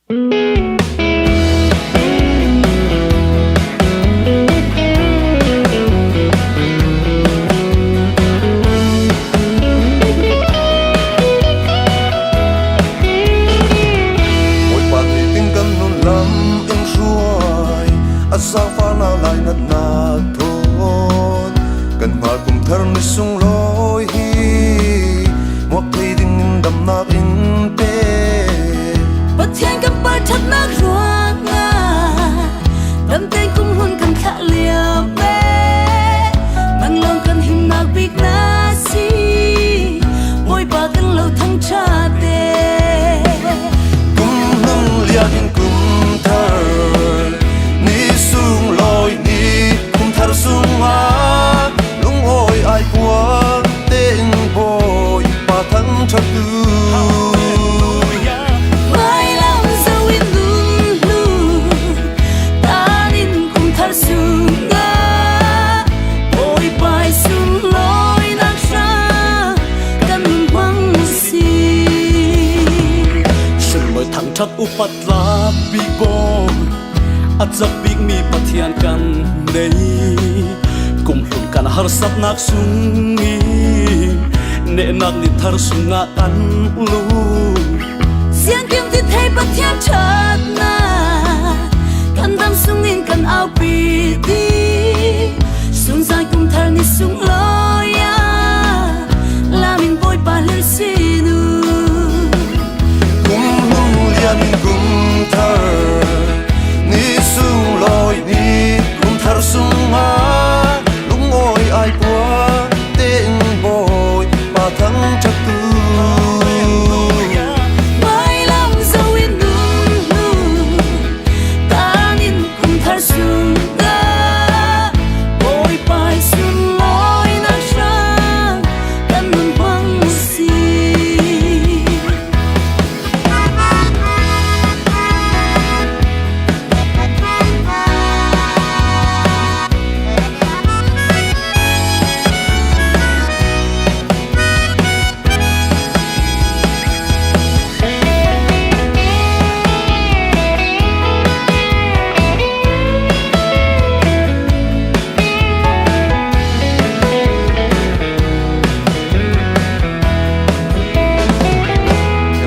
Bawipa nih ting kan nun lam in hruai, a zaangfahnak lai natnak thawn kan hngal. Kum thar ni sunglawi hi muak thei ding in damnak in pe. Pathian kan par ṭhatnak ruangah damtein kum hun kan thlah liam e. Nang lawng kan himnak bik na si, Bawipa kan lo thangṭhat te. Kum hlun liam in kum thar ni sunglawi ni, kum thar sungah lungawi ai puang tein Bawipa thangṭhat tu. Mailam zo in dun hlu tanin kum thar sungah Bawipa sunglawi nak hram kan hmang si. Sunlawi thangṭhat upat tlak bik Bawi, a cak bikmi Pathian kan nei. Kumhlun kan harsatnak sung i nehnak ni thar sungah kan lu. Siangkim ti thei Pathian ṭhatnak kan dam sungin kan aupi ti. Sungzai kum thar ni sunglawi ah lamin Bawipa hlei sinu. Kum hlun liam in kum thar ni sunglawi ni, kum thar sungah lungawi ai puang tein Bawipa thangṭhat tu. Mailam zo in nun hnu tanin kum thar sungah Bawipa sunglawi nak hram kan nun hmang si.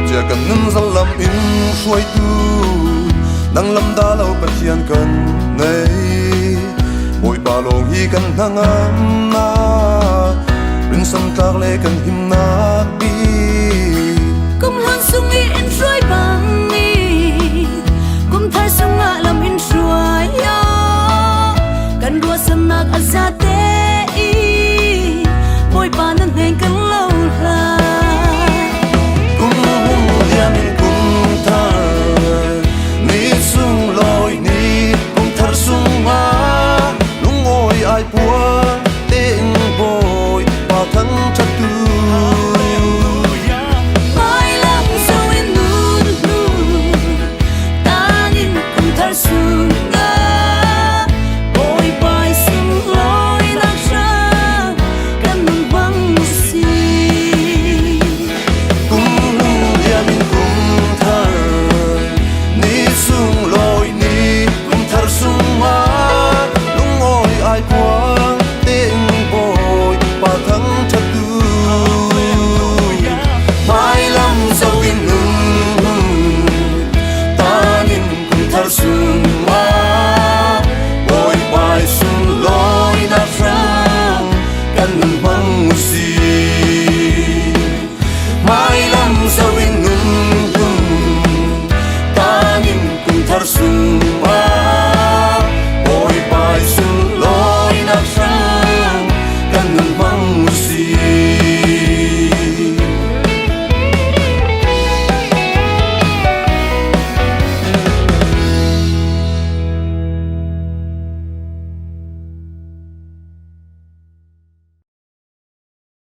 Chia kan nun zalam in hruaitu nang lam da lo Pathian kan nei. Bawipa lawng hi kan hnangam na, rinsan tlak le kan himnak bik. Kum hlun sung i in hruai bang ni, kum thar sungah lam in hruai yo, kan ruahsannak a za te.